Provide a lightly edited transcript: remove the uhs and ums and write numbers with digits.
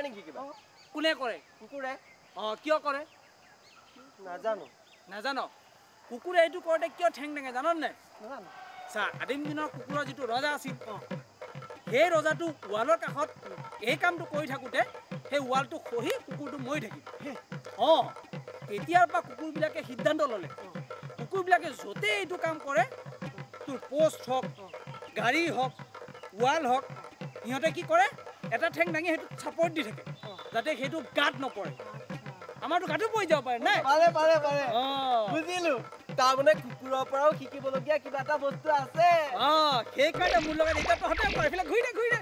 নেকি কিবা? কোনে কৰে? কুকুৰে। অঁ, কিয় কৰে? নাজানো। নাজান? কুকুৰে এইটো কৰোঁতে কিয় ঠেং দাঙে জান নাই? নাজানো। চা, আদিম দিনৰ কুকুৰৰ যিটো ৰজা আছিল, সেই ৰজাটো ৱালৰ কাষত এই কামটো কৰি থাকোঁতে সেই ৱালটো খহি কুকুৰটো মৰি থাকিল। অঁ, তেতিয়াৰ পৰা কুকুৰবিলাকে সিদ্ধান্ত ল'লে, কুকুৰবিলাকে য'তেই এইটো কাম কৰে, তোৰ পোষ্ট হওক, গাড়ী হওক, ৱাল হওক, সিহঁতে কি কৰে, এটা ঠেং দাঙি সেইটো চাপৰ্ট দি থাকে যাতে সেইটো গাত নপৰে। আমাৰতো গাতো পৰি যাব পাৰে নাই? পাৰে পাৰে পাৰে। অঁ, বুজিলো। তাৰমানে কুকুৰৰ পৰাও শিকিবলগীয়া কিবা এটা বস্তু আছে। অঁ, সেইকাৰণে মোৰ লগত এতিয়া তহঁতে এইফালে ঘূৰি দে, ঘূৰি দে।